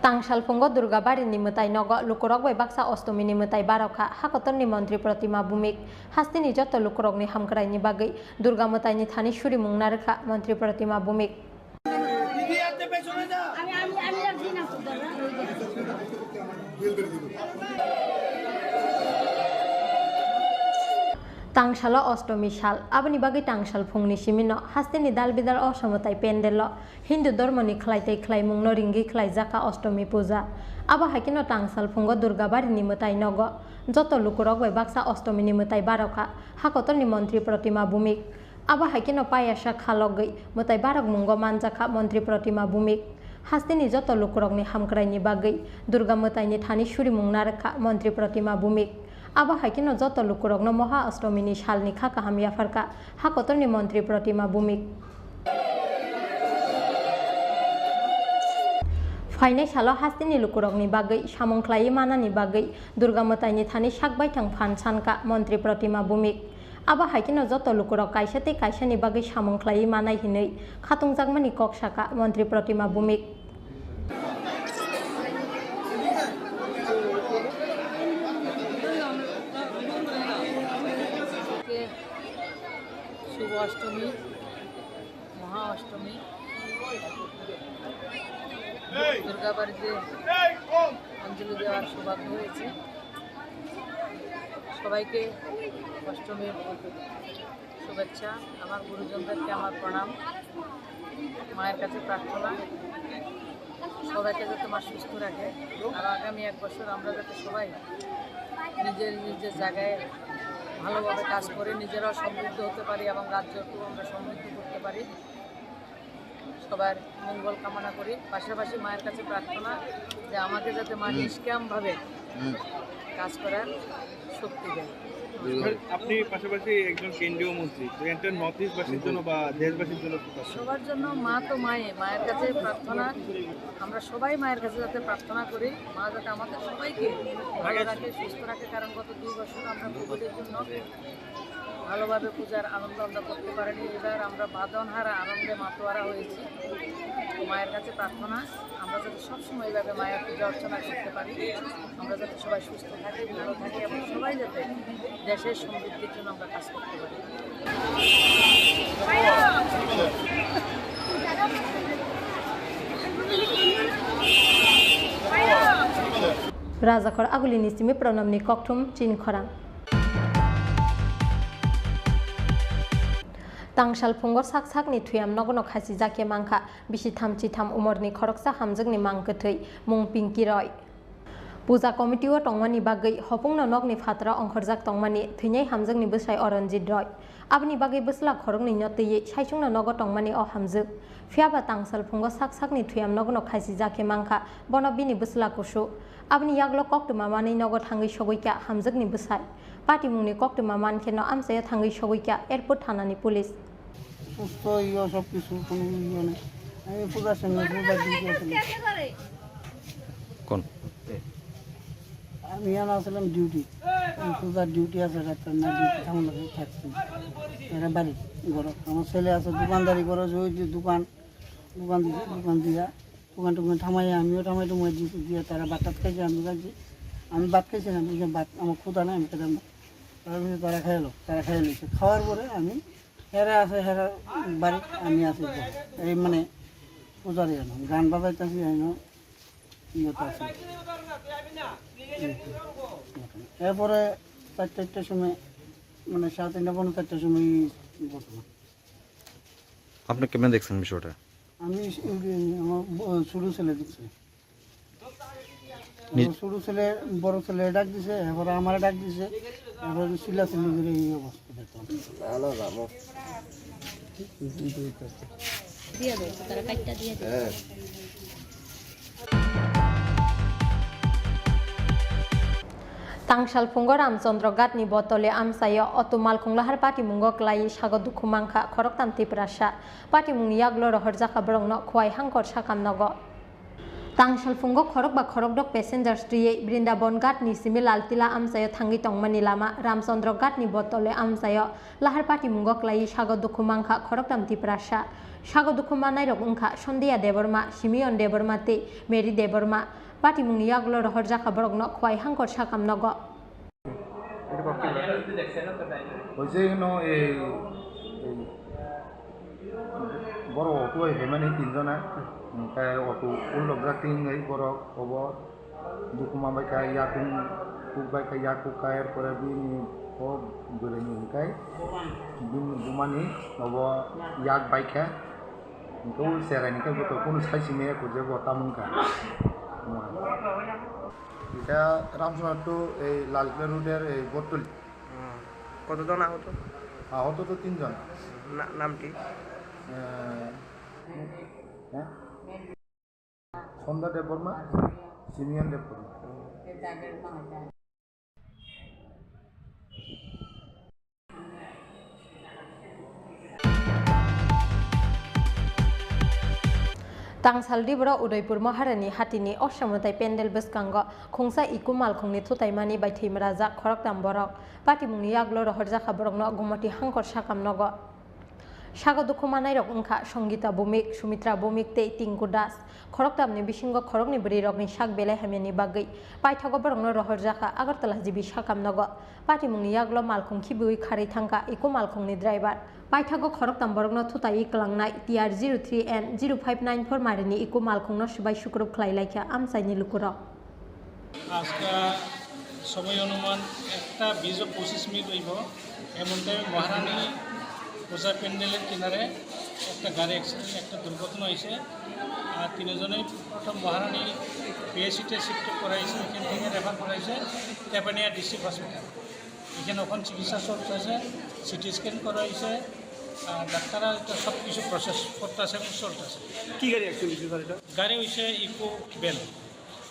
Tangsal phungo Durga Barini mwtai nogo lukurok bai baksa Ostomini mwtai barokha, hakotorni Montri Protima Bhumik. Hasteni joto lukurokni hamkraini bagwi Durga mwtaini thani surimung narwkha Montri Protima Bhumik. Tangsalo Ostomi sal, aboni bagwi tangsal phungni simino hasteni dal bidal o somotai pendelo Hindu dormoni khlai tei khlaimungno ringwi khlaijakha Ostomi puja. Abo hai kheno tangsal phungo Durga Barini mwtai nogo joto lukurok bai baksa Ostomini mwtai barokha, hakotorni Montri Protima Bhumik. Abo hai kheno payasa khalogwi mwtai barok mungo manjakha Montri Protima Bhumik. Hasteni joto lukurokni hamkraini bagwi Durga mwtaini thani surimung narwkha Montri Protima Bhumik. Abo hai kheno joto lukurokno Moha Ostomini salni kha kaham yapharkha hakotorni Montri Protima Bhumik. Phainai salo hasteni lukurokni bagwi samung khlaiwi manani bagwi Durga mwtaini thani sak baithang phan sankha Montri Protima Bhumik. Abo hai kheno joto lukurok kaisa tei kaisani bagwi samung khlaiwi manai hinwi khatungjakmani kok sakha Montri Protima Bhumik. শুভ অষ্টমী, মহা অষ্টমী, দুর্গা বাড়িতে অঞ্জলি দেওয়ার সৌভাগ্য হয়েছে। সবাইকে অষ্টমীর শুভেচ্ছা, আমার গুরুজনদেরকে আমার প্রণাম, মায়ের কাছে প্রার্থনা, সবাইকে যাতে মা সুস্থ রাখে। আর আগামী এক বছর আমরা যাতে সবাই নিজের নিজের জায়গায় ভালোভাবে কাজ করে নিজেরাও সমৃদ্ধ হতে পারি এবং রাজ্যকেও আমরা সমৃদ্ধ করতে পারি। সবার মঙ্গল কামনা করি। পাশাপাশি মায়ের কাছে প্রার্থনা যে আমাকে যাতে মা হুম। নিষ্কামভাবে হুম। কাজ করার শক্তি দেয়। বুঝলাম। আপনি পাশাপাশি একজন কেন্দ্রীয় মন্ত্রী, তো এটা নর্থ ইস্ট বাসীর জন্য বা দেশবাসীর জন্য কি প্রার্থনা? সবার জন্য মা তো মায়ে, মায়ের কাছে প্রার্থনা, আমরা সবাই মায়ের কাছে যাতে প্রার্থনা করি, মা যাতে আমাদের সবাইকে ভালো রাখে, সুস্থ রাখে, কারণ গত দুই বছর আমরা কোভিডের জন্য ভালোভাবে পূজার আনন্দ আমরা করতে পারিনি। এবার আমরা বাঁধনহারা আনন্দে মাতোয়ারা হয়েছি। তো মায়ের কাছে প্রার্থনা, আমরা যাতে সবসময় এইভাবে মায়ের পূজা অর্চনা করতে পারি, আমরা যাতে সবাই সুস্থ থাকি, ভালো থাকি এবং সবাই যাতে দেশের সমৃদ্ধির জন্য আমরা কাজ করতে পারি। Rajakhor agulini simi pranamni kokthum chini khorang. Tangsal phungo sak sakni thuyam nogono khasi jakhe mankha, bisi tham chi tham umorni khoroksa hamjakni mang kwthwi, mung Pinki Roy. Puja committee-o tongmani bagwi hopungno nokni phataro ongkhorjak tongmani thwinai hamjakni bwsai Oronjit Roy. Aboni bagwi bwsla khoroknwino twiwi saichungno nogo tongmani o hamjwk. Phiyaba tangsal phungo sak sakni thuyam nogono khasi jakhe mankha, bono bini bwsla kusu. Aboni yaglo koktwma manwi nogo thangwi sogwi kha hamjwkni bwsai. Patimungni koktwma man kheno amchaio thangwi sogwi kha airport thanani police. সুস্থ ইয়ে সব কিছু, কোনো ইয়ে নেই। আমি পূজার সঙ্গে পূজার ডিউটি আসলে কোন? আমি এখানে আসলাম ডিউটি। আমি পূজার ডিউটি আছে, রাত্রে না ডিউটি থামলে থাকছি। এরা বাড়ি ঘর। আমার ছেলে আছে দোকানদারি করে, ওই যে দোকান, দোকান দিয়ে, দোকান দিয়া, দোকান টোকান থামাই, আমিও থামাই টুমাই দিয়ে, দিয়ে তারা ভাত টাত খাইছে, আমি খাইছি। আমি ভাত খাইছি না, বুঝলাম ভাত আমার ক্ষুধা নাই, আমি খেতাম না। তারা বলছে, "তারা খাইলো, তারা খাইলো।" খাওয়ার পরে আমি হেরা আছে, হেরা বাড়ি, আমি আছি ঘরে। এই মানে পূজারি এনো, গান বাজাইতেছি এনো, ইয়েতে আছি। এরপরে চার চারটার সময়, মানে সাড়ে তিনটা পৌনে চারটার সময় ঘটনা। আপনি কেমনে দেখছেন বিষয়টা? আমি স-, ওই যে আমার ব-, ছোট ছেলে দেখছে। নি- আমার ছোট ছেলে, বড় ছেলে ডাক দিছে, এবার আমার ডাক দিছে, এবার চিল্লাচিল্লি করে এই অবস্থা দেখলাম। দিয়ে দেয়, তারা কাটটা দিয়ে দেয়। হ্যাঁ। Tangsal phungo Ramchandra Ghat ni botole amchaio auto malkhung lahar patimungo klaiwi sago dukhu mankha khoroktham Tiprasa. Patimungni yaglo rohorjakha borokno Khowai Hangkor sakam nogo. Tangsal phungo khorokba khorokdok passengers twiwi Brindaban Ghat ni simi Laltila amchaio thangwi tongmani lama Ramchandra Ghat ni botole amchaio lahar patimungo klaiwi sago dukhu mankha khoroktham Tiprasa. Sago dukhu mannairok wngkha Sondiya Debbarma, Simeon Debbarma tei Mary Debbarma. Patimungni yaglo rohorjakha borokno Khowai Hangkor sakam nogo. Hoise no ei, ei borok auto bai phaimani tinjona, hwnkhe auto ullokjak twi wngwi borok obo dukuma bai kha, yakung kuk bai kha, yak kuk kha, er pore bini o bwrwini hwnkhe bini bumani obo yak bai kha. Hwnkhe o cherai ni khe bo to kunu sai simi ya kujak bo tamo wngkha. Eta Ramsona to ei Lalkela road er ei Botoli. Hmm. কতজন আহত? আহত তো তিনজন। না-, নাম কি? এ, হ্যাঁ? সন্ধ্যা দেববর্মা, সিমিয়ন Debbarma. Tangsal Dibro Udaipur Maharani hatini Oshamatai Pendel bwskango khungsa iku malkhungni thutaimani bai thwimrajak khoroktham borok. Patimungni yaglo rohorjakha borokno Gumoti Hangkor sakam nogo. Sago dukhu manairok wngkha Songita Bhumik, Sumitra Bhumik tei Tinku Das. Khoroktamni bisingo khoroknwi bwrwirokni sak belai hamyani bagwi paithago borokno rohorjakha Agartala G B sakam nogo. Patimungni yaglo malkhung khibiwi kharwi thangkha iko malkhungni driver. Paithago khoroktam borokno thutaiwi kwlangnai T R zero three N zero five nine four marini iko malkhungno swbai sukrup khlai laikha amchaini lukurok. আজকে সময় অনুমান একটা বিশ পঁচিশ মিনিট হইব। এমন টাইমে মহারানী পূজা প্যান্ডেলের কিনারে একটা গাড়ি অ্যাক্সিডেন্ট, একটা দুর্ঘটনা হয়েছে। আর তিনজনেই প্রথম মহারানী পিএইচসিতে শিফট করা হয়েছে, এখান থেকে রেফার করা হয়েছে তেপানিয়া ডিস্ট্রিক্ট হসপিটাল। এখানে ওখানে চিকিৎসা চলতেছে, সিটি স্ক্যান করা হয়েছে, আহ, ডাক্তাররা এটা সব কিছু প্রসেস করতেছে এবং চলতেছে। কি গাড়ি অ্যাক্সিডেন্ট হয়েছে স্যার এটা? গাড়ি হইছে ইকো ভ্যান।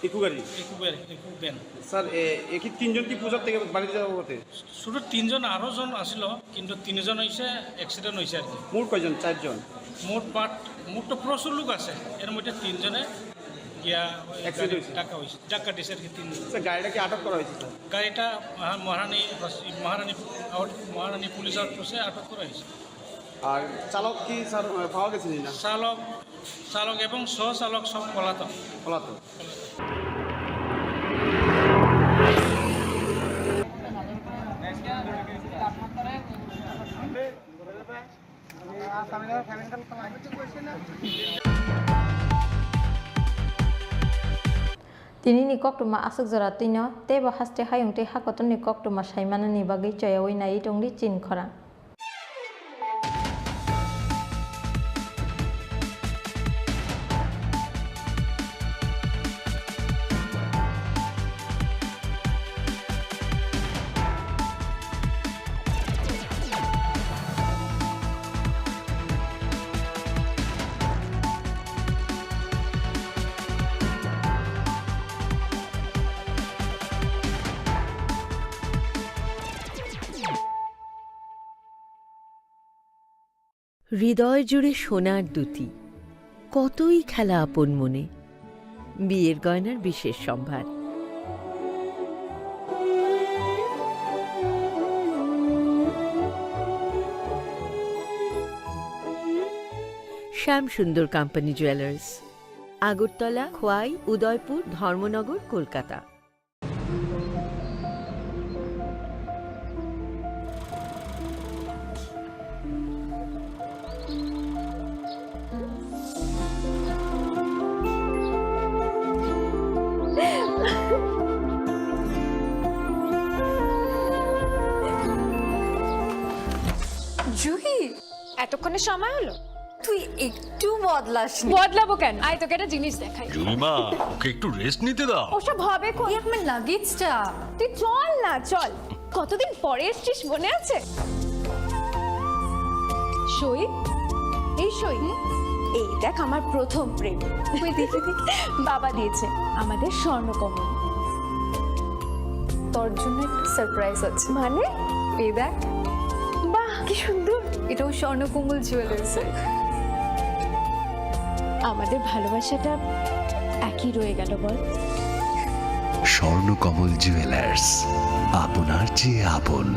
ইকো গাড়ি? Eco van, eco van. Sir, এ, এ কি তিনজন কি পূজার থেকে বাড়িতে যাওয়ার পথে? শুধু তিনজন, আরো জন আসলো, কিন্তু তিনজন হইছে অ্যাক্সিডেন্ট হইছে আর কি। মোট কয়জন? চারজন? মোট পাট, মোট তো প্রচুর লোক আছে, এর মধ্যে তিনজনে গিয়া ওই অ্যাক্সিডেন্ট গাড়ি হইছে? ধাক্কা হইছে, ধাক্কা দিছে আর কি তিনজন। স্যার, গাড়িটা কি আটক করা হয়েছে স্যার? গাড়িটা মহা-, মহারানী হস-, মহারানী আউট-, মহারানী পুলিশ আউটপোস্টে আটক করা হয়েছে। আর চালক কি স্যার, আহ, পাওয়া গেছে নি না? চালক, চালক এবং সহ চালক সব পলাতক। পলাতক। Tini ni koktwma aswk jora twino teibo haste hayung tei hakotor ni koktwma saimanani bagwi choyaui naiwi tongdi chini khorang. হৃদয় জুড়ে সোনার দুতি, কতই খেলা আপন মনে। বিয়ের গয়নার বিশেষ সম্ভার। শ্যাম সুন্দর কোম্পানি জুয়েলার্স, আগরতলা, খোয়াই, উদয়পুর, ধর্মনগর, কলকাতা। জুহি, এতক্ষণে সময় হলো? তুই একটু বদলাসনি। বদলাবো কেন? আয়, তোকে একটা জিনিস দেখাই। জুলিমা, ওকে একটু রেস্ট নিতে দাও। ওসব হবে কই? এই আমার লাগেজটা। তুই চল না, চল। কতদিন পরে এসছিস, মনে আছে? সই, এই সই। এই দেখ, আমার প্রথম প্রেম। ওই দেখি, দেখি। বাবা দিয়েছে আমাদের স্বর্ণকমল। তোর জন্য একটা সারপ্রাইজ আছে। মানে? এই দেখ। বাহ, কি সুন্দর। এটাও স্বর্ণকমল জুয়েলার্সের। আমাদের ভালোবাসাটা একই রয়ে গেল, বল? স্বর্ণকমল জুয়েলার্স, আপনার চেয়ে আপন।